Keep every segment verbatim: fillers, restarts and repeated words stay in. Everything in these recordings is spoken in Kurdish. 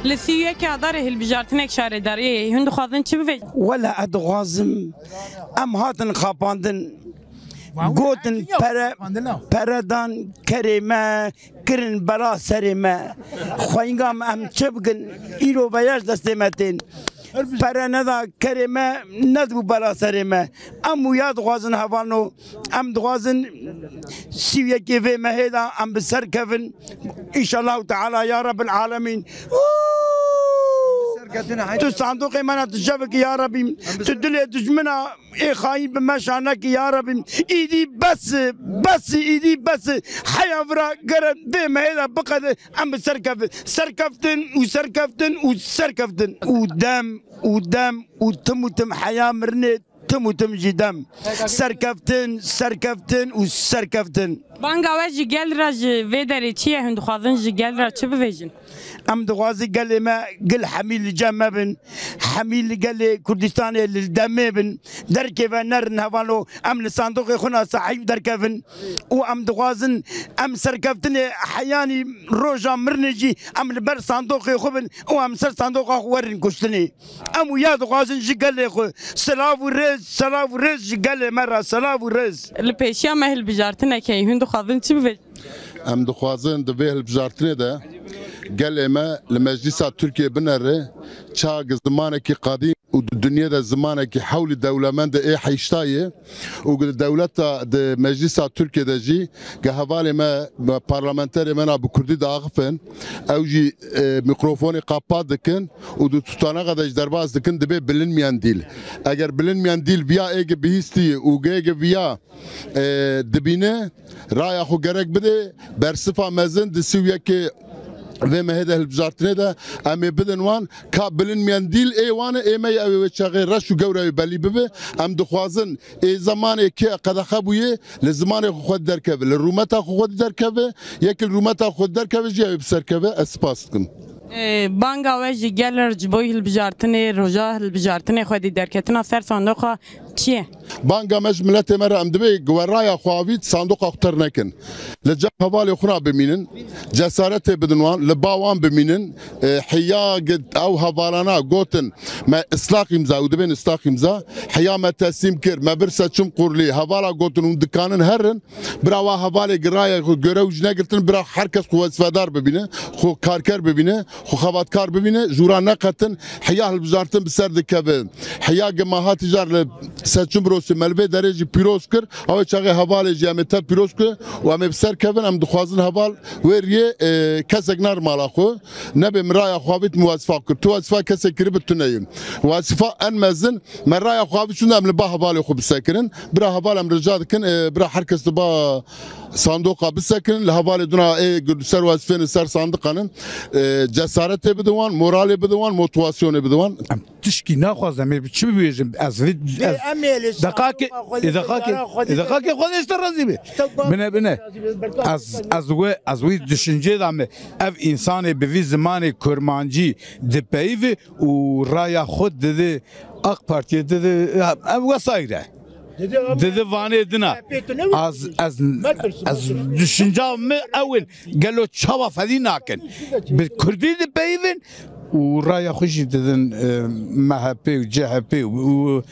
Li sî û yekê Adarê hilbijartinek şaredariyê hûn dixwazin çi bivêjin? Wela ez dixwazim, em hatin xapandin. Gotin pere, pere dan kerê me, kirin bela serê me. Xweyinga me em çi bikin? Îro veyaş destê me tên. Pere neda kerê me, nedibû bela serê me. Em û ya dixwazin hevalno, em dixwazin sî û yekê vê mehê de em bi ser kevin. Înşallahu Teala ya Rabbil Alemîn. Tu sandoqê me ne tu çevikî ya Rabbî. Tu dilê dijmina ê xayîn bi me şanekî ya Rabbî. Îdî bes, bes, îdî bes. Heya vira gere vê mehê de biqede em bi ser kevin. Serkeftin û serkeftin û serkeftin. Û dem, û dem, û tim û tim heya mirinê. Tim û tim jî dem. Serkeftin, serkeftin û serkeftin. Banga we ji gel re ji vê derê çi ye? Hûn dixwazin ji gel re çi bivêjin? Em dixwazin gelê me gil hemî li cem me bin. Hemî li gelê Kurdistanê li demê bin. Derkê ve nerin hevalo. Em li sandoqê xwe na sahîb derkevin. Û em dixwazin em serkeftinê heyanî roja mirinê jî em li ber sandoqê xwe bin û em ser sandoqa xwe werin kuştinê. Em wiya dixwazin ji gelê xwe. Silav û rêz, silav û rêz ji gelê me re, silav û rêz. Li pêşiya me hilbijartinek heye, hûn dixwazin çi bivêjin? Em dixwazin di vê hilbijartinê de gelê me li Meclîsa Tirkiyê binere, çawa zimanekî qedîm û di dinyê de zimanekî hewlî dewlemend ê heyştayê û di dewleta, di Meclîsa Tirkiyê de jî ge hevalê me, me parlamenterê me na bi kurdî diaxifin, ew jî, e, mîkrofonê qapa dikin û di tutanaxa de jî derbas dikin, dibê bilinmeyen dîl. Eger bilinmeyen dîl viya êge bihîstî û gêge viya, e, dibîne, raya xwe gerek bide, bersifa mezin di sî û yekê vê mehê de hilbijartinê de em ê bidin wan, ka bilinmeyen dîl ê wan e, ê me ye, ew ê wê çaxê reş û gewra wê belî bibe. Em dixwazin ê zemanê ke qedexe bûye, li zimanê xwe xwedî derkeve, li rûmeta xwe xwedî derkeve, yek li rûmeta xwe derkeve jî ew ê bi ser keve. Ez spas dikim. Ee, banga we ji gel re ji bo hilbijartinê, roja hilbijartinê xwedî derketina ser sandoqa çi ye? Banga me ji miletê me re em dibê ku we raya xwe avît, sandoqa xwe ter nekin. Li cem hevalê xwe re bimînin, cesaretê bidin wan, li ba wan bimînin. E, heya ge-, ew hevalana gotin, me ıslak imza, û dibên ıslak imza, heya me teslîm kir, me bir seçim kurulî, hevala gotin hûn dikanin herin, bira wa hevalê gi raya xwe görew ji negirtin, bira her kes xwe wezifedar bibîne, xwe karker bibîne, xwe xebatkar bibîne, jûra neqetin, heya hilbijartin bi ser dikeve. Heya ge me hatî jar li seçim prosê me li vê derê jî pîroz kir, ew ê çaxê hevalê jî em ê tev pîroz kir û em ê bi ser kevin, em dixwazin heval wê riyê, e, kesek ner mala xwe, nebe min raya xwe avît, min wezîfa kir. Tu wezîfa kesekî kiribe, tu neyê. Wezîfa en mezin, me raya xwe avît, şûnde em li ba hevalê xwe bisekirin. Bira heval em rica dikin, e, bira her kes li ba sandoqa bisekirin, li hevalê duna ê gu-, ser wezîfên, ser sandiqan in, e, cesaretê bidin wan, moralê bidin wan, motivasyonê bidin wan. Em tişkî naxwazim, ê çi bibêjim? Ez vê, ez, em ê li deqakê, sandoqa xwedî ê deqakê, dara xwedî ê deqakê xwedî ji te razî be. Bine, bine. Ez, ez wê, ez wî düşüncê de me. Ev însanê bi vî zimanê kurmancî dipeyive û raya xwe dide AK Partiyê, dide, ev wesayîr e. Dide vanê dina. Ez, ez, ez düşünca me ew in. Gelo çawa fedî nakin? Bi kurdî dipeyivin û raya xwe jî didin, e, M H P û C H P û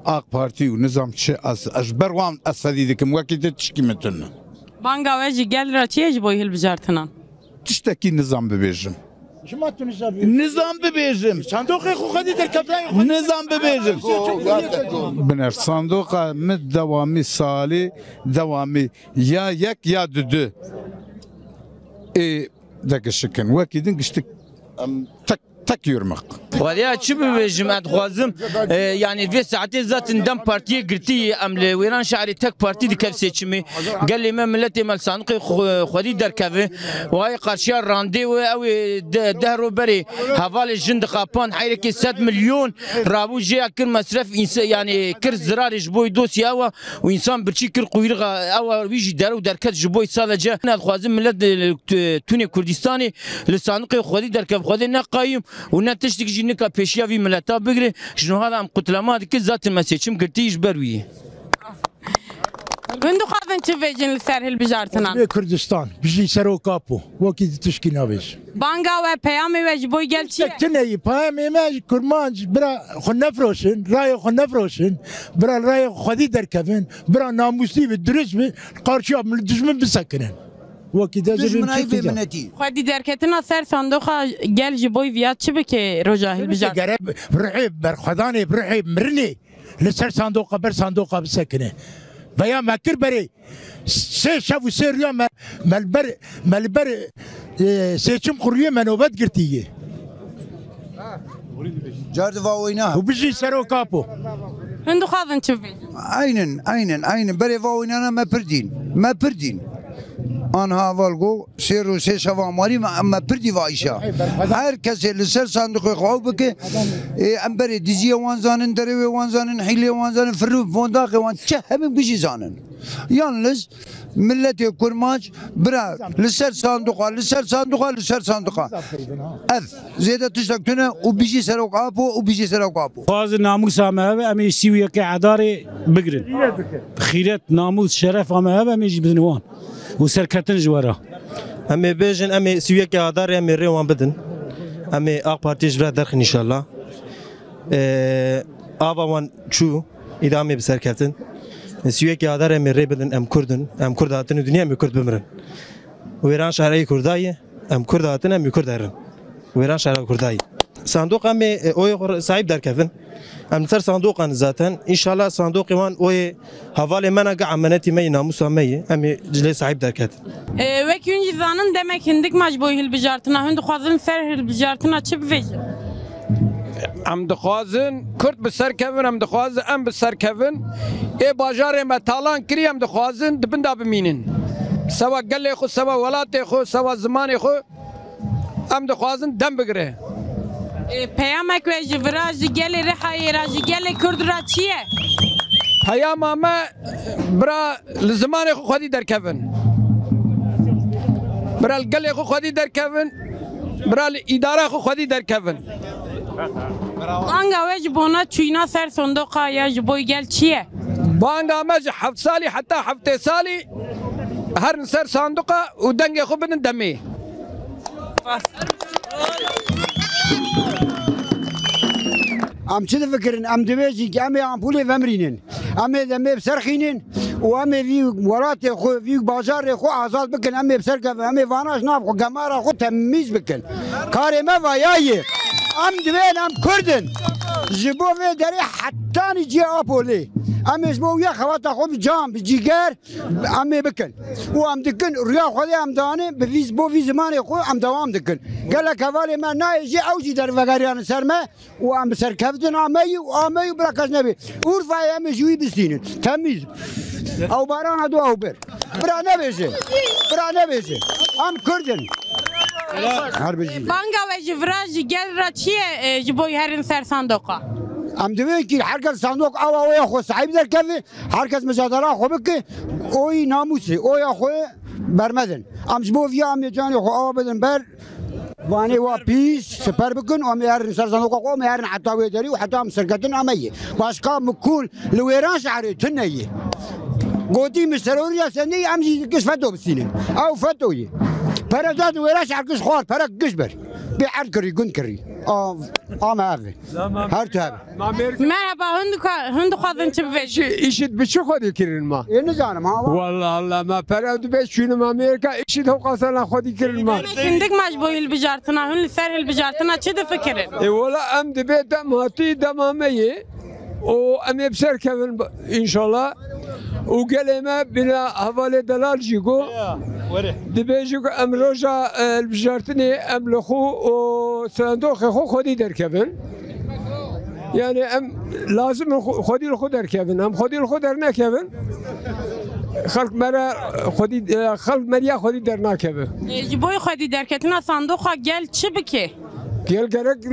AK Partî û nizam çi, ez, ez ji ber wan ez fedî dikim, wekî te tişkî min tune. Banga we ji gel re çi ye ji bo hilbijartinan? Tiştekî nizam bibêjim. Ji ma tu nizam bibêjim. Nizam bibêjim. Sandoqê xwe xwedî derkevdayê xwe. Nizam bibêjim. Biner sandoqa min dewamî salê, dewamî ya yek ya du du. Ê, degişikin. Wekî din giştik. Em tek, tek yurmak. Xwedêya çi bibêjim, ez dixwazim, e, yanî vê saetê zaten dem partiyê girtî ye, em li wêran şehrê tek partî dikev seçimê. Gelê me, miletê me li sandiqê xwe-, xwedî derkeve. Wayê qarşiya randê we, ew ê de-, deh ro berê hevalê jin dixapan, heyrekê sed milyon rabû jêya kir mesref, înse-, yanî kir zirarê ji bo dosya ewa. Û însan birçî kir quyruxa ewa, wî jî derew derket ji bo sadece. Ne dixwazin milet, e, tu-, tunê Kurdistanê li sandiqê xwedî derkev, xwedê ne qayûm û ne tiştik jî nika pêşiya vî mileta bigire. Ji niha de em qutlama dikin, zaten me seçim girtî ji ber wî yê. Hûn dixwazin çi bêjin li ser hilbijartinan? Bê Kurdistan, bijî Serok Apo, wekî di tişkî navêj. Banga we, peyamê we ji bo gel çi ye? Tiştek tune ye, peyamê me ji Kurmanc, bira xwe nefroşin, rayê xwe nefroşin, bira rayê xwe xwedî derkevin, bira namûsî bi, dirust bi, qarşiya min dijmin bisekinin. Wekî de Dijminayî bê minetî. Xwedî derketina ser sandoqa gel ji bo viya çi bike roja hilbijartinê? Gere bi ruhê berxwedanê, bi ruhê mirinê li ser sandoqa, ber sandoqa bisekine. Veya me kir berê sê şev û sê rûya me, me li ber, me li ber, e, seçim kuruliyê me nobet girtiye. Car di va weyna. Û bijî Serok Apo. Hûn dixwazin çi bibêjin? Aynen, aynen, aynen. Berê va weynana me pir dîn. Me pir dîn. Anha heval go, sê roj, sê şeva marî me, em me pir dî va îşa. Her kesê li ser sanduqê xwe ew bike, ê, em berê diziyê wan zanin, derewê wan zanin, hîlê wan zanin, firû, fondaxê wan, çi hebin bijî zanin. Yalnız Milletê Kurmanc, bira, li ser sanduqa, li ser sanduqa, li ser sanduqa. Ev, zêde tiştek tune û bijî Serok Apo û bijî Serok Apo. Xwazin namûsa me hebe, em ê sî û yekê Edarê bigirin. Xîret, namûs, şerefa me hebe, em ê jî bidin wan. Û serketin ji we re. Em ê bêjin, em ê sî û yekê Adarê em ê rê wan bidin. Em ê A K Partiyê ji vir derxin înşallah. Ee, ava wan çû. Îda em ê bi ser ketin. Sî û yekê Adar em ê rê bidin, em Kurd in. Em Kurd hatin û dinya em ê Kurd bimirin. Wêran şerê Kurda ye, em Kurd hatin, em ê Kurd herin. Wêran şerê Kurda ye. Sandoq em ê, e, oyê xwe sahîb derkevin. Em li ser sandoqan zaten. Înşallah sandoqê wan oyê hevalê me ne, gi emanetî me yê, namûsa me yê. Em ê ji lê sahîb derketin. E, wek hûn jî zanin, demek hindik me ji bo hilbijartina. Hûn dixwazin ser hilbijartina çi bibêjin? Em dixwazin Kurd bi ser kevin, em dixwazin em bi ser kevin. Ê bajarê me talan kirî, em dixwazin di bin de bimînin. Sewa gelê xwe, sewa welatê xwe, sewa zimanê xwe em dixwazin dem bigire. Ê, peyamek we ji vira, ji gelê Rihayê re, ji gelê Kurd re çi ye? Peyama me, bira, li zimanê xwe xwedî derkevin. Bira li gelê xwe xwedî derkevin. Bira li îdara xwe xwedî derkevin. Banga we ji bona çûyîna ser sondoqa ya ji bo gel çi ye? Banga me ji heft salî heta heftê salî herin ser sanduqa û dengê xwe bidin demê. Em çi difikirin? Em divêjin ki em ê ampulê vemirînin. Em ê demê bi ser xînin û em ê vî welatê xwe, vî bajarê xwe azad bikin. Em ê bi ser kevin. Em ê vana ji nav xwe, gemara xwe temîz bikin. Karê me vaya ye. Em divên em Kurd in. Ji bo vê derê hetanî cihê Apolê. Em ê ji bo wî xebata xwe bi can, bi cîger em ê bikin. Û em dikin, rûya Xwedê em dane, bi vî, bo vî zimanê xwe em dewam dikin. Gelek hevalê me nayê jî, ew jî dervegeriyan li ser me. Û em bi serkeftin ameyî û ameyî û bira kes nebê. Urfayê em ê ji wî bistînin. Temîz. Ew barana do ew bir. Bira nebêje. Bira nebêje. Em Kurd in. Her bijî. Banga we ji vira, ji gel re çi ye, e, ji bo herin ser sandoqa? Em divê ki her kes sandok awa wê ya xwe sahîb derkeve, her kes micadala xwe bike, oyî namûsê, oya xwe bermedin. Em ji bo viya em ê canê xwe awa bidin ber. Vanê wa pîs siper bikin, em ê herin ser sandoqa xwe, em ê herin heta wê derî û heta em serketin ameyê. Başka mukul li wêran şehrê tune ye. Gotî min serorî ya sendê ye, em jî giş feto bistînin. Ew feto ye. Pere dadin wêran şehr giş xwar, pere giş ber. Bê erd kirî, gund kirî. A, a me ev e. Her tu ev e. Merhaba, hûn dixwa-, hûn dixwazin çi bibêjin? Îşî-, îşît bi çi xwedî kirin ma? Ê, nizanim, ha, wa- Wallah Allah, ma pere dibê çûnim Amerîka, îşît hewqasana xwedî kirin ma. Demek hindik ma ji bo hilbijartina, hûn li ser hilbijartina çi difikirin? Ê, wala em dibê dem hatî dema me yê. Û em ê bi ser kevin, înşallah. Û gelê me bîna hevalê delal jî got. Dibêjin ku em roja, e, hilbijartinê em li xwe û sandoxê xwe xwedî derkevin. Yani em lazim in xwe-, xwedî li xwe derkevin. Em xwedî li xwe dernekevin, xelk me re xwedî, e, xelk me riya xwedî dernakeve. E, ji bo xwedî derketina sandoxa gel çi bike? Gel gerek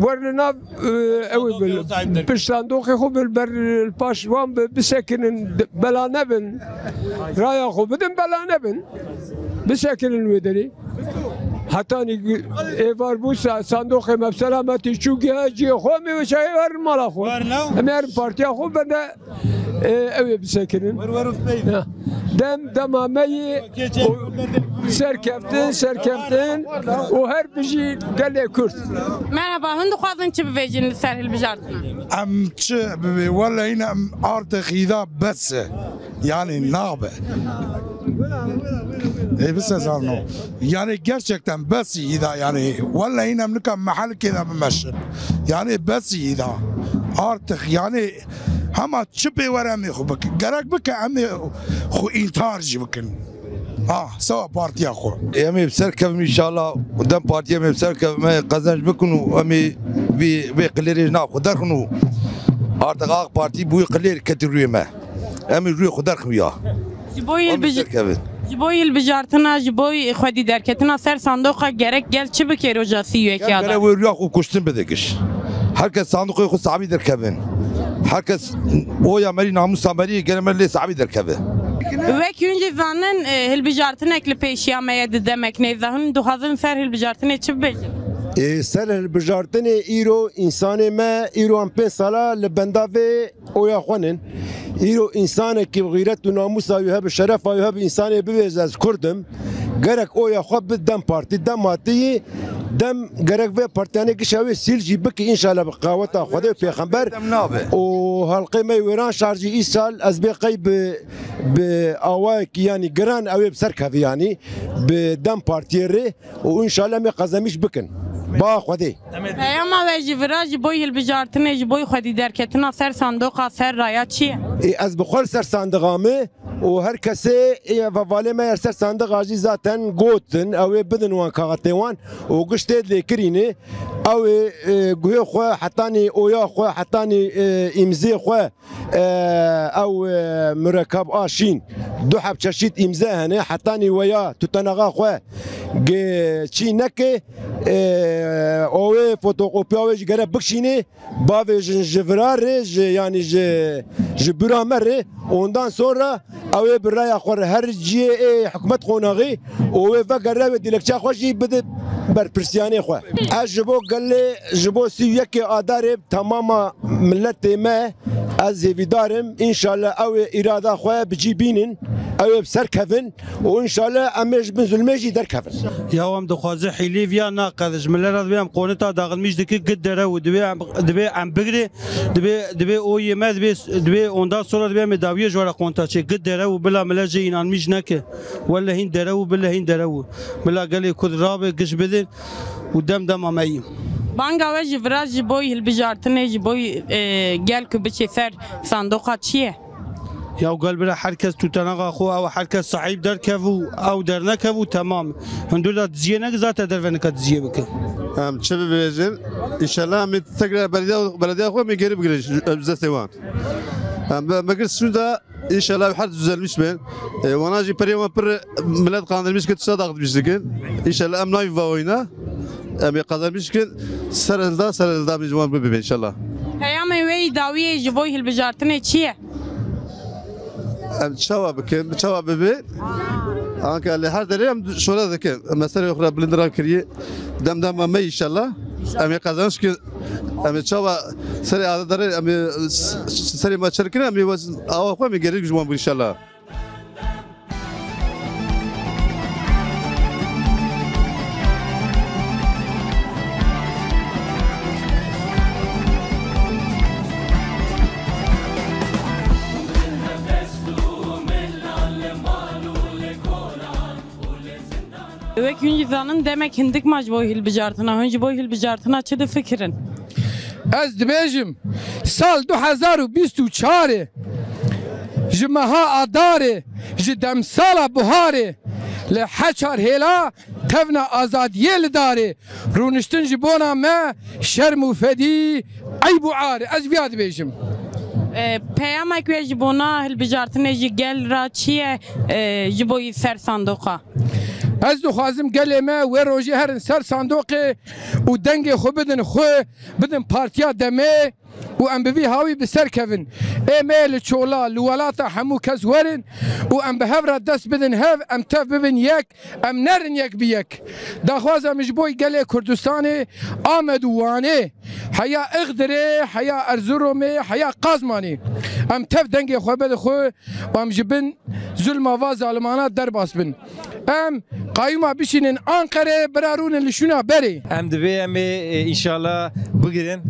werine nav, e, ew bil, pişt sandoxê xwe bil ber, e, paş wan bi, bisekinin, bela nebin. Raya xwe bidin, bela nebin. Bisekinin wê derê. Hetanî êvar bû sa-, sandoxê me bi selametî çû giha cihê xwe, em ê weşayê herin mala xwe. Em ê herin partiya xwe bende. Ê, ew ê bisekirin. Ya. Dem dema me yê û serkeftin, serkeftin û her bijî gelê Kurd. Merhaba, hûn dixwazin çi bibêjin li ser hilbijartina? Em çi bibê? Wele hîn em artık hîda bes e. Yani nabe. Ê, bise zarno. Yani gerçekten bes hîda yani. Wele hîn em nika mehelkê de bimeşin. Yani bes hîda. Artık yani hema çi pê were em ê xwe bikin. Gerek bike em ê xwe intihar jî bikin. Ah, sewa partiya xwe. Em ê bi ser kevin inşallah. Dem partiya em ê bi ser kevin, em ê qezenc bikin û em ê vî, vê qilêrê ji nav xwe derxin û artık A K Partî bi wî qilêr ketî rûyê me. Em ê rûyê xwe derxin ya. Ji bo Em ê hilbij-, ser kevin. Ji bo hilbijartina, ji bo xwedî derketina ser sandoqa gerek gel çi bike roja sî û yekê Gel a gere da? Wê rûya xwe kuştin bide giş. Herkes sandoqê xwe sabî derkevin. Herkes oya merî, namûsa merî gere me lê sabî derkeve. Wek hûn jî zanin, e, hilbijartinek li pêşiya me ye di demek nêza. Hûn dixwazin ser hilbijartinê çi bibêjin? Ê, ser hilbijartinê îro însanê me, îro em pênc sala li benda vê oya xwe nin. Îro însanekî bi xîret û namûsa wî hebe, şerefa wî hebe, însanê bivêze ez Kurd im. Gerek oya xwe bi dem partî, dem hatî, dem gerek vê partiyanê gişa wê sîl jî bike, înşallah bi qaweta Xwedê û Pêxember. Dem nabe. Û halqê me wêran şarjî îsal ez bê qey bi, bi awayekî yanî giran ew ê bi ser kevî yanî bi dem partiyê rê û înşallah em ê qezenmîş bikin. Ba Xwedê. Peyama we ji vira ji bo hilbijartinê, ji bo xwedî derketina ser sandoqa ser raya çi ye? Ê, ez bi xwe li ser sandiqa me û her kesê ê vevalê me yer ser sandiqa jî zaten gotin, ew ê bidin wan kaxetê wan û giş tê lêkirînê. Ew ê, e, guhê xwe hetanî oya xwe hetanî, e, îmzê xwe, e, ew, e, murekeb a şîn du heb çeşît îmze hene hetanî weya tutenaxa xwe gi-, çî neke, e, o wê fotokopiya wê jî gere bikişînê. Bavêjin ji vira rê, ji, yanî ji, ji bira me rê, ondan sonra ew ê bi raya xwe re her ciyê ê hikûmet qonaxî û wê vegere wê dilekça xwe jî bide berpirsiyanê xwe. Ez ji bo gelê, ji bo sî û yekê Adarê temama miletê me ez hêvîdar im. Înşallah ew ê îrada xwe bi cî bînin, ew ê bi ser kevin. Û înşallah em ê ji bin zulmê jî derkevin. Ya em dixwaze hîlî viya naqede ji millet re dibê em qonita daxilmîş dike gid derew dibê em, dibê em bigirê, dibê, dibê o yê me dibê, dibê ondan sonra dibê em ê dawiyê ji wara qonita çê gid derew bila millet jê înanmîş neke. Welle hîn derew û bile hîn derew û bila gelê Kurd rabe giş bidin û dem dema me yî. Banga we ji vira ji bo hilbijartinê ji bo, e, gel ku biçê ser sandoqa çi ye? Ya gel bira her kes tutanaxa xwe, ew her kes sahîb derkev û ew dernekev û temam. Hundur da diziyê neke zaten derve nika diziyê bike. Em çi bibêjin? Înşallah em ê tekrar belediye, belediye xwe em ê geri bigirin ji, ji destê wan. Em bi, me gir şûnda înşallah her düzelmiş bin. E, wana jî perê wan pir millet kandırmış ki tişta dağıtmış dikin. Înşallah em nayî vawîna. Em ê qazanmiş dikin. Ser hilda, ser hilda min ji wan bibe înşallah. Peyamê wê yî dawiyê ji bo hilbijartinê çi ye? Em çawa bikin, çawa bibe? Anka li her derê em şole dikin. Em serê xwe bilind rakiriye. Dem dema me înşallah. Em ê qazanç ki em ê çawa serê adedarê em ê s-, s-, serê me çirkin em ê wez awa xwe em ê gerek ji wan bû înşallah. Wek hûn jî zanin, demek hindik ma ji bo hilbijartina, hûn ji bo hilbijartina çi difikirin? Ez dibêjim, sal du hezar û bîst û çarê, ji meha Adarê, ji demsala buharê, li heçar hêla tevna azadiyê li darê, rûniştin ji bona me şerm û fedî, eyb û arê. Ez viya dibêjim. E, peyamek wê ji bona hilbijartinê ji gel re çi ye, e, ji bo yî ser sandoqa? Ez dixwazim gelê me wê rojê herin ser sandoqê û dengê xwe bidin xwe, bidin partiya demê û em bi vî hawî bi ser kevin. Ê me li çola, li welata hemû kes werin û em bi hev re dest bidin hev, em tev bibin yek, em nerin yek bi yek. Daxwaza min ji bo gelê Kurdistanê, Amed û Wanê, heya Ixdirê, heya Erzurumê, heya Qazmanê. Em tev dengê xwe bide xwe û em ji bin zulma va zalimana derbas bin. Em qayûma bişînin Anqerê, bira rûnin li şûna berê. Em divê em ê, e, înşallah bigirin.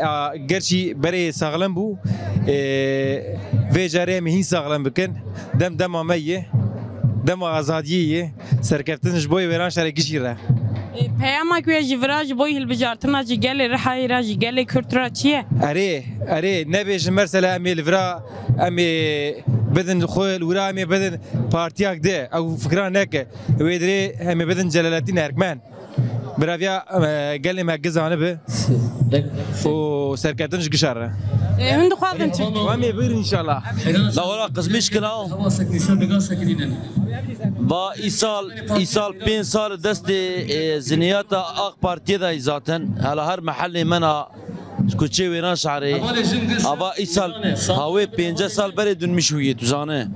A, gerçî berê saxlem bû. E, vê carê em ê hîn saxlem bikin. Dem dema me ye. Dema azadiyê ye. Serkeftin ji bo wêran şerê gişî re. E, peyama ku ye ji vira ji bo hilbijartina ji gelê Rihayê re, ji gelê Kurd re çi ye? Erê, erê, nebêjin mesela em ê li vira, em ê bidin xwe li wira, em ê bidin partiyak de. Ew fikra neke. Wê dirê em ê bidin Celaleddin Erkmen. Biraviya, e, gelê me giz anibi û serkeftin ji gişa re. E, hûn dixwazin çi? Em ê bigirin înşallah. Lawara qizmîş kira. Va îsal, îsal pênc sal destê, e, ziniyata AK Partiyê de zaten. Hala her mehellê me na, kuçê Wêran şehrê. Ava îsal, ha wê pênceh sal berê dûnmiş wî, tu zane.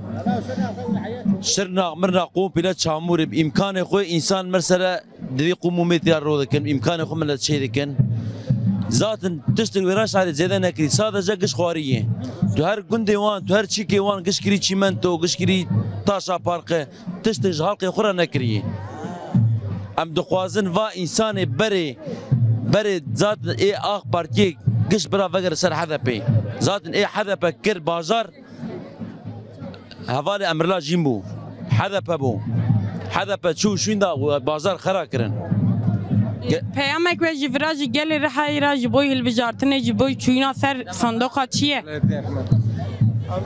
Şirna, mirna, komple çamûr, îmkanê xwe însan mersere Divê qûm û mêt ya ro dikin, îmkanê xwe milet çê dikin. Zaten tiştin Wêran şehrê zêde nekirî, sadece giş xwarî ye. Tu her gundê wan, tu her çîkê wan giş kirî çîmento, giş kirî taşa parqe, tiştin ji halkê xwe re nekiriye. Em dixwazin va însanê berê, berê zaten ê AK Partiyê giş bira vegere ser H D P. Zaten ê H D P kir bajar, Hevalê Emirla Jîn bû. H D P bû. H D P çû şûnda bajar xera kirin. Ge- Peyamek we ji vira ji gelê Rihayê re ji bo hilbijartinê, ji bo çûyîna ser sandoqa çi ye?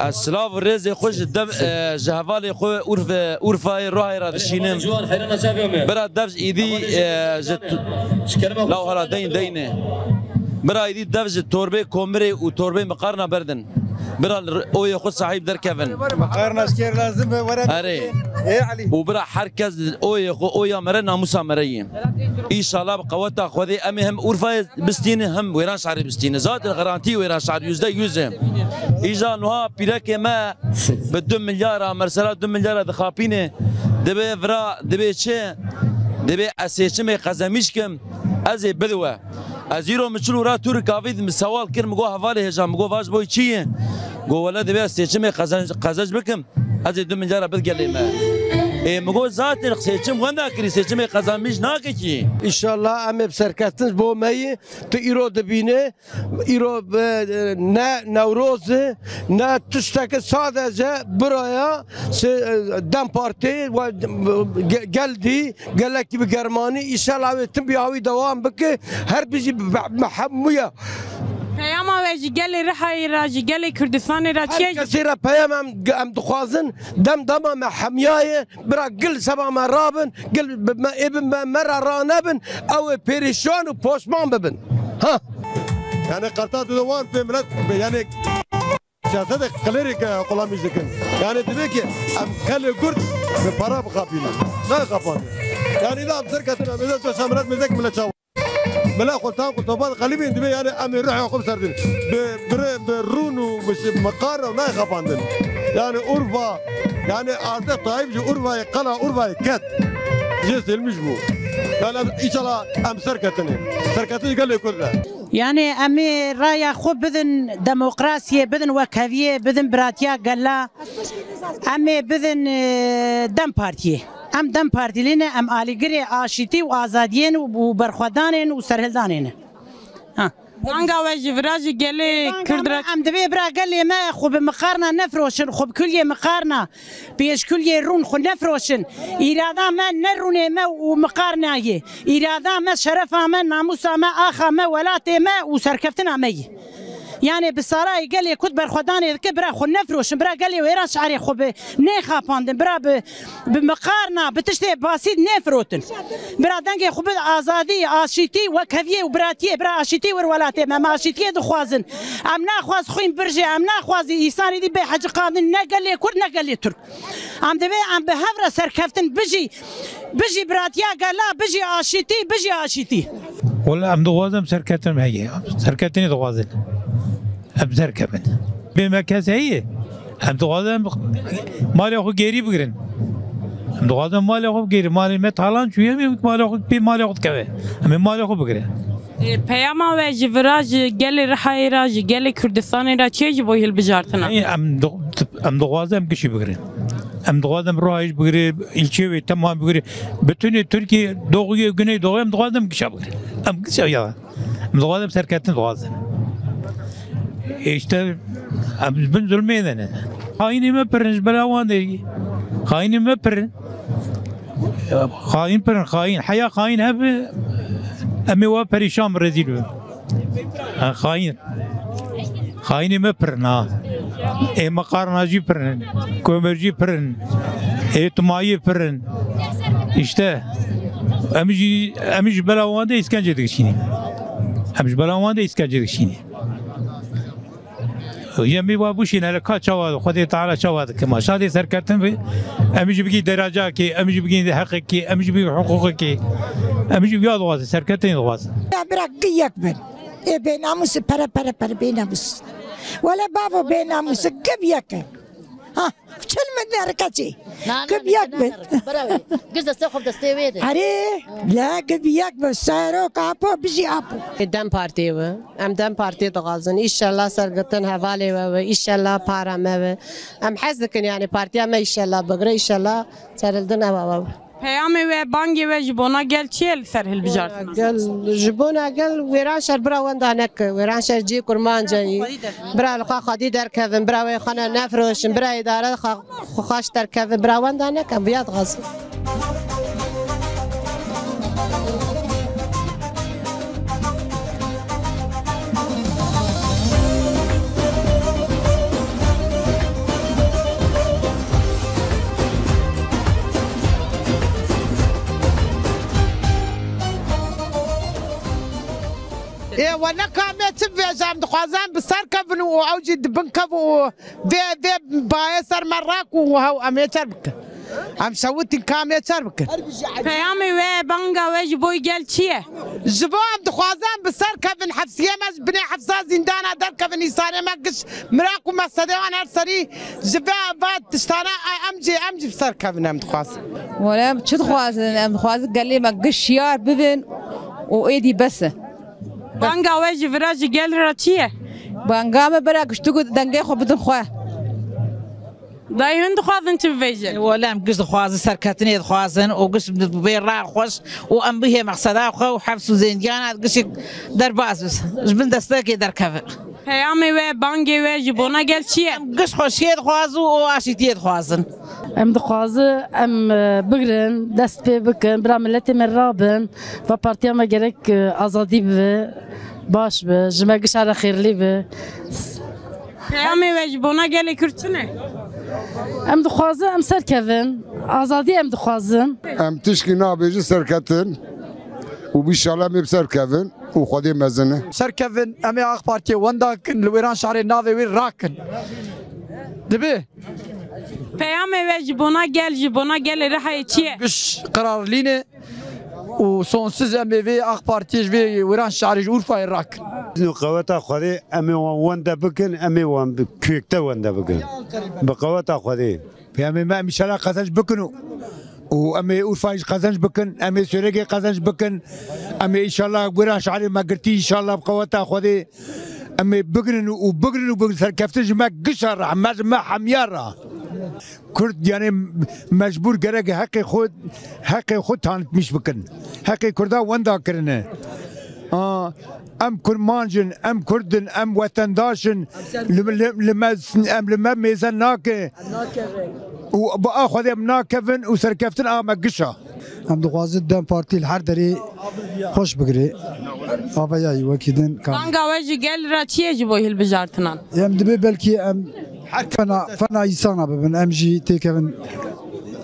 Ez silav û rêzê xwe ji dev, e, ji hevalê xwe Urf-, Urfayê Rihayê re dişînim. Bira dev ji îdî, e, ji t-, law hala deyn deyne. Bira îdî dev ji torbê komirê û torbê miqarna berdin. Bira li oyê xwe sahîb derkevin. Qarnaşkêr lazim be, were. Erê. Ê Elî. Û bira her kes oyê xwe, oya me re, namûsa me re ye. Înşallah bi qeweta Xwedê em ê hem Urfayê bistînin hem Wêran şehrê bistînin. Zaten garantî Wêran şehrê yüzde yüz e. Îja nuha pîrekê me bi du milyara, mersela du milyara dixapîne. Dibê vira, dibê çi? Dibê ez seçimê qezemîş kim, ez ê bidiwe. Ez îro min çil û ra Turk avî min sewal kir, min got, "Hevalê hêja," min got, "Vaj boy çi ye?" Got, "Wele divê ez seçimê qezenc, qezenc bikim, ez ê du milyara bid gelê me." Ê, min got, "Zaten seçim wenda kirî, seçimê qezanmîş nake kî." Înşallah em ê bi serkeftin ji bo me yî. Tu îro dibîne, îro, e, ne Newroz e, ne tişteke, sadece biraya se-, e, DEM Partî ve ge-, gel dî, gelekî bi germanî, îşela wê tim bi awî dewam bike, her bijî bi, bi, bi hemûya. Peyama we ji gelê Rihayê re, ji gelê Kurdistanê re çi ye? Her kesê re peyam em, em dixwazin, dem dema me hemiyaye, bira gil seba me rabin, gil bi me, ê bi me, me re ranebin, ew ê perîşan û poşman bibin. Ha. Yani qarta dide wan pê milet, yani Siyasete qilêrê ke qulamîş dikin. Yani divê ki em qelê Kurd bi para bixapînin. Nayê xapandin. Yani da em ser ketin, em êza çoşa milet mêzek milet çawa. Mila xwe tank û topan qelibîn divê yani em ê ruhê xwe biserdin. Bi, bi, bi rûn û bi şi-, miqar re nayê xapandin. Yani Urfa, yani artık Tayyip ji Urfayê, qela Urfayê ket. Jê sêlmiş bû. Yani em, înşallah em ser ketine. Serketin gelê Kurd re. Yani em ê raya xwe bidin demokrasiyê, bidin wekheviyê, bidin biratiya gela. Em ê bidin, e, DEM Partiyê. Em DEM Partilî ne, em alîgirê aşîtî û azadiyê ne û berxwedanê ne û serhildanê ne. Ha. Danga we ji vira ji gelê Kurd re. Em divê bira gelê me xwe bi miqarna nefiroşin, xwe bi kuliyê miqarna, pêşkuliyê rûn xwe nefiroşin. Îrada me ne rûnê me û miqarna ye. Îrada me, şerefa me, namûsa me, axa me, welatê me û serkeftina me ye. Yani bi sarayê gelê Kurd berxwedanê dike, bira xwe nefiroşin, bira gelê Wêran şehrê xwe bi nêxapandin, bira bi, bi miqarna, bi tiştê basît nêfirotin. Bira dengê xwe bi azadî, aşîtî, wekheviyê û biratiyê, bira aşîtî wir welatê me, me aşîtiyê dixwazin. Em naxwaz xwîn birjê, em naxwazî îsanî dî bê heciqandin, ne gelê Kurd, ne gelê Tirk. Em divê em bi hev re serkeftin, bijî, bijî biratiya gela, bijî aşîtî, bijî aşîtî. Wele em dixwazin em serketin heye. Serketinê dixwazin. Em serkevin. Bê me kes heye. Em dixwazin em malê xwe gêrî bigirin. Em dixwazin malê xwe bigêrin. Malê me talan çûye, em ê malê xwe, pê malê xwe dikeve. Em ê malê xwe bigirin. E, peyama we ji vira, ji gelê Rihayê re, ji gelê Kurdistanê re çi ye ji bo hilbijartina? Ey, em di-, em dixwazin em gişî bigirin. Em dixwazin em Rihayê jî bigire, îlçeyê wê temam bigire. Bütünê Tirkiye, doğuyu, güneydoğu em dixwazin em gişa bigirin. Em gişa ya. Em dixwazin em serketin dixwazin. E, işte, em ji bin zulmê de ne. Xayinê me pirin ji bela wan de. Xayinê me pirin. Xayin pirin, xayin. Heya xayin hebe, em ê wa perîşan bin, rezîl bin. Ha, xayin. Xayinê me pirin ha. Ê meqarna jî pirin. Komer jî pirin. Ê tumayê pirin. İşte. Em jî, em jî bela wan de îskence dikişînî. Em ji bela wan de îskence dikişînî. Yemî wa bûşîne, hele ka çawa, Xwedê Teala çawa dike. Ma şadê serketin bi, em jî bigî deracakê, em jî bigî heqekê, em jî bigî hiqûqekê. Em jî ya dixwazin, serketin dixwazin. Ya bira gi yek bin. Ê bênamûs, pere, pere, pere bênamûs. Wele bavo bênamûs, gi yek in. Ha, çil min derkeçî. Gi yek bin. Giz destê xwe destê wê de. Erê, la gi yek bin. Serok Apo, bijî Apo. Dem Partiyê we. Em Dem Partiyê dixwazin. Îşellah sergirtin hevalê we we. Îşellah para me we. Em hez dikin, yani partiya me îşellah bigire, îşellah serildin ewa we. Peyamê we, bangê we ji bona gel çi ye li ser hilbijartina? Gel, ji bona gel Wêranşehir bira wenda neke. Wêranşehir cihê Kurmanca yî. Bira li xwe xwedî derkevin, bira wê xwe ne nefroşin, bira îdare xwe xwe xaş derkeve, bira wenda neke, viya dixwazim. Ê, we ne kamê çi bêje, em dixwazin em bi ser kevin û ew jî di bin kev û vê, vê bayê ser me rak û hew em ê çer bikin. Em şewitîn kamê çer bikin. Peyamê we, banga we ji bo gel çi ye? Ji bo em dixwazin em bi ser kevin, hefsiyê me ji binê hefsa zîndana derkevin, îsanê me giş miraq û mesedê wan her serî ji ve va tiştana em jî, em jî bi ser kevin em dixwazin. Wele em çi dixwazin? Em dixwazin gelê me giş şiyar bibin û êdî bes e. Banga we ji vira ji gel re çi ye? Banga me bira giştik û dengê xwe bidin xwe. Dayê hûn dixwazin çi bibêjin? Wele em giş dixwazin, serketinê dixwazin û giş bê ra xweş û em bihê meqseda xwe û hefs û zêndiyana gişik derbas bi. Ji bin destekê derkeve. Peyamê we, bangê we ji bona gel çi ye? Em giş xweşiyê dixwazin û aşîtiyê dixwazin. Em dixwazin em, e, bigrin, dest pê bikin, bira miletê me rabin. Va partiya me gerek, e, azadî bibe, baş be, ji me gişa re xêrlî be. Peyamê we ji bona gelê Kurd çi ne? Em dixwazin em serkevin, azadî em dixwazin. Em tişkî nabêjin serketin û bîşala em ê bi serkevin û Xwedê mezin e. Serkevin, em ê A K Partiyê wenda kin, li Wêranşehirê navê wê rakin. Dibe? Peyamê we ji bona gel, ji bona gelê Rihayê çi ye? Giş qerarlî ne û sonsiz em ê vê A K Partiyê ji vê Wêranşehirê ji Urfayê rakin. Bi qeweta Xwedê em ê wan wende bikin, em ê wan bi kûyekte wende bikin. Bi qeweta Xwedê. Peyamê me em înşallah qezenc bikin û, û em ê Urfayê jî qezenc bikin, em ê Sêwregê qezenc bikin, em ê înşallah Wêranşehirê me girtî înşallah bi qeweta Xwedê em ê bigrin û bigrin û bigrin serkeftin ji me gişa re, me ji me hemiya re. Kurd, yani, mecbûr gerek heqê xwe, heqê xwe tanitmîş bikin. Heqê Kurda wenda kirine. A, em kurmanc in, em Kurd in, em wetendaş in. Li, li, li me, em li me mêze nake. Û bi a Xwedê em nakevin û serkeftin a me gişa. Em dixwazin Dem Partî li her derê xweş bigire. Avayayî wekî din kam. Banga we ji gel re çi ye ji bo hilbijartinan? Em dibê belkî em fena, fena însana bibin. Em jî têkevin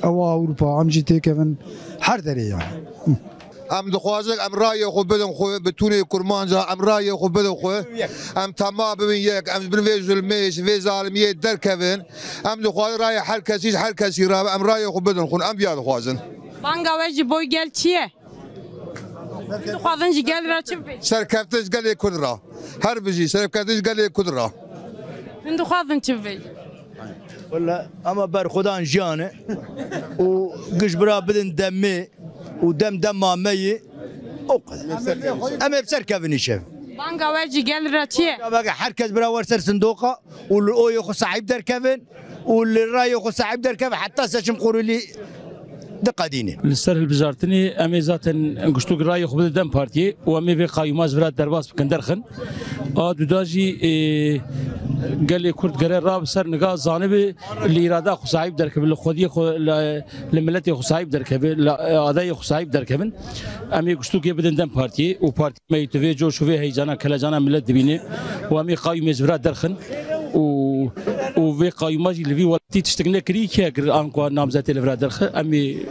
ewa Ewropa, em jî têkevin her derê yani. Em dixwazin em rayê xwe bidin xwe, bi tûnê kurmanca em rayê xwe bidin xwe. Em tema bibin yek, em ji bin vê zulmê, ji vê zalimiyê derkevin. Em dixwazin rayê her kesî ji her kesî re, em rayê xwe bidin xwe, em viya dixwazin. Banga we ji bo gel çi ye? Hûn dixwazin ji gel re çi bibêjin? Serkeftin ji gelê Kurd re. Her bijî, serkeftin ji gelê Kurd re. Hûn dixwazin çi bibêjin? Wele, ama berxwedan jiyan e û giş bira bidin demê û dem dema me yê. Em ê bi ser kevin îşev. Banga we ji gel re çi ye? Banga her kes bira wer ser sindoqa û li oyê xwe sahîb derkevin û li rayê xwe sahîb derkevin heta seçim qurulî diqedînin. Li ser hilbijartinê em ê zaten giştûk rayê xwe bidin DEM Partiyê û em ê vê qayûma ji vira derbas bikin, derxin. A duda jî, e, gelê Kurd gere rabe ser niga zanibe li îrada xwe sahîb derkeve, li xwediyê xwe, li, li miletê xwe sahîb derkeve, li, e, adayê xwe sahîb derkevin. Em ê giştûkê bidin DEM Partiyê û partî me yê tu vê coş û vê heyecana, kelecana milet dibîne û em ê qayûmê ji vira derxin û, û vê qayûma jî li vî welatî tiştek nekirî, kê kir anku namzetê li vira derxe, em ê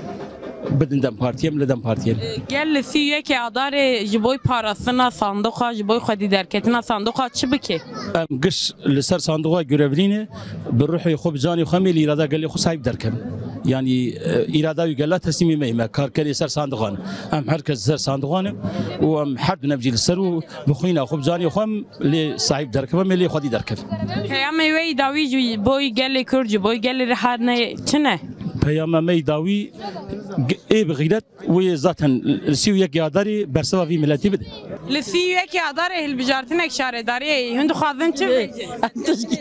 bidin DEM Partiyê, em li DEM Partiyê. Gel li sî û yekê Adarê ji bo parastina sandoqa, ji bo xwedî derketina sandoqa çi bike? Em giş li ser sandoqa görevlî ne, bi ruhê xwe, bi canê xwe em ê li îrada gelê xwe sahîb derkevin. Yanî, e, îrada wî gela teslîmê me ye, me karkerê ser sandoqan. Em her kes ser sandoqan e û em her du nev jî li ser û bi xwîna xwe, bi canê xwe em lê sahîb derkevin, em ê lê xwedî derkevin. Peyamê we yî dawî ji bo gelê Kurd, ji bo gelê Riha ne çi ne? Peyama me yî dawî g-, ê bi xîret wê zaten li sî û yek Adarê bersiva vî miletî bide. Li sî û yek Adarê hilbijartinek şaredariyê hûn dixwazin çi bêje? Em tişkî,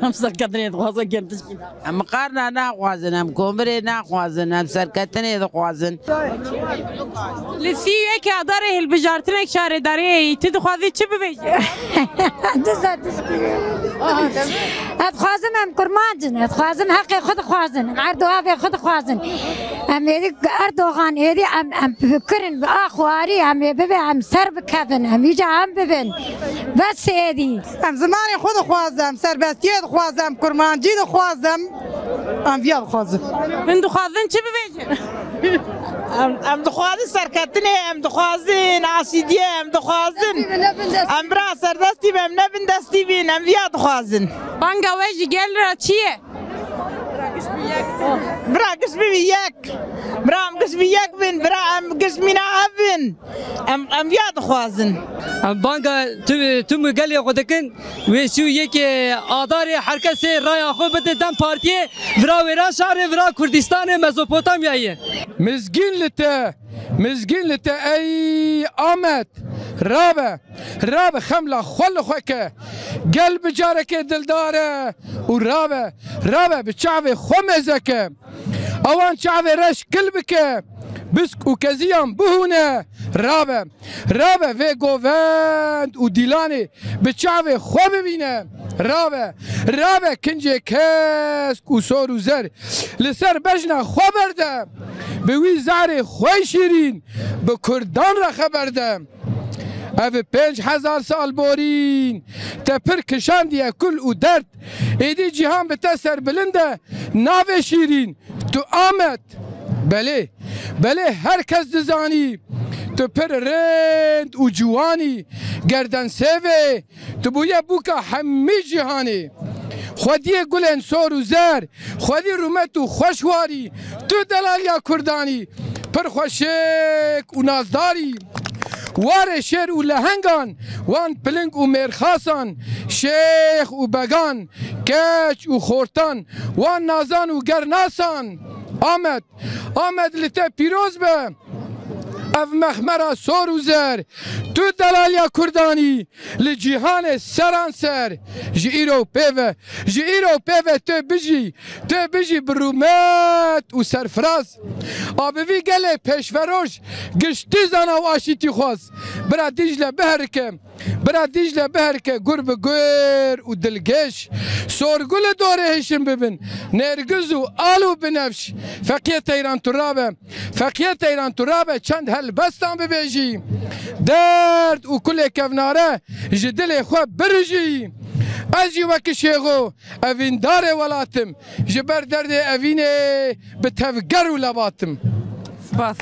em serketinê dixwazin, em tişkî. Em qarna naxwazin, em komirê naxwazin, em serketinê dixwazin. Li sî û yek Adarê hilbijartinek şaredariyê tu dixwazî çi bibêjî? Diza tişkî. Ez dixwazim em kurmanc in, ez dixwazim heqê xwe dixwazin, em erd û avê xwe dixwazin. Em êdî Erdogan êdî em, em bikirin bi ax û arî, em ê bibe, em ser bikevin, em îca em bibin. Bes êdî. Em zimanê xwe dixwazin, em serbestiyê dixwazin, em kurmancî dixwazin, em viya dixwazin. Hûn dixwazin çi bibêjin? Em, em dixwazin serketinê, em dixwazin asîdiyê, em dixwazin. Em bira serdestî bin, em ne bindestî bin, em viya dixwazin. Banga we ji gel re çi ye? Bira giş bibî yek. Bira em giş bî yek bin, bira em giş mîna ev bin. Em, em viya dixwazin. Em banga tu, tu mu gelê xwe dikin, wê sî û yekê Adarê her kesê raya xwe bide DEM Partiyê, vira wêra şarê, vira Kurdistanê, Mezopotamyayê. Mizgîn li te, mizgîn li te ey Amed, rabe, rabe xemla xwe li xwe ke. Gel bi carekê dildar e û rabe, rabe bi çavê xwe mêze ke. Ewan çavê reş kil bike, bisk û keziyan bihûne, rabe. Rabe vê govend û dîlanê bi çavê xwe bibîne. Rabe, rabe kincê kesk û sor û zer li ser bejna xwe berde. Bi wî zarê xwe şîrîn bi kurdan re xeber de. Ev pênc hezar sal borîn te pir kişandiye kul û derd. Êdî cîhan bi te serbilind e, navê şîrîn tu Amed. Belê, belê her kes dizanî tu pir rind û ciwanî, gerdensêvê, tu bûye bûka hemî cîhanê. Xwediyê gulên sor û zer, xwedî rûmet û xweşwarî, tu delaliya kurdanî, pir xweşik û nazdarî. Warê şêr û lehengan, wan piling û mêrxasan, şêx û began, keç û xortan, wan nazan û gernasan. Amed, Amed li te pîroz be. Ev mexmera sor û zer, tu delaliya kurdanî, li cîhanê seranser ji îro pê ve, ji îro pê ve tu bijî, tu bijî bi rûmet û serfiraz. A bi vî gelê pêşveroş, giştî zana û aşîtîxwaz. Bira Dîcle biherike, bira Dîcle biherike gur bi gur û dilgiş. Sorgulê dorê hişin bibin, nêrgiz û al û binevş. Feqiyê Teyran tu rabe, Feqiyê Teyran tu rabe çend helbestan bibêjî. Derd û kulê kevnare ji dilê xwe birijî. Ez jî wekî Şêxo evîndarê welatim, ji ber derdê evînê bi tevger û lebatim. Spas.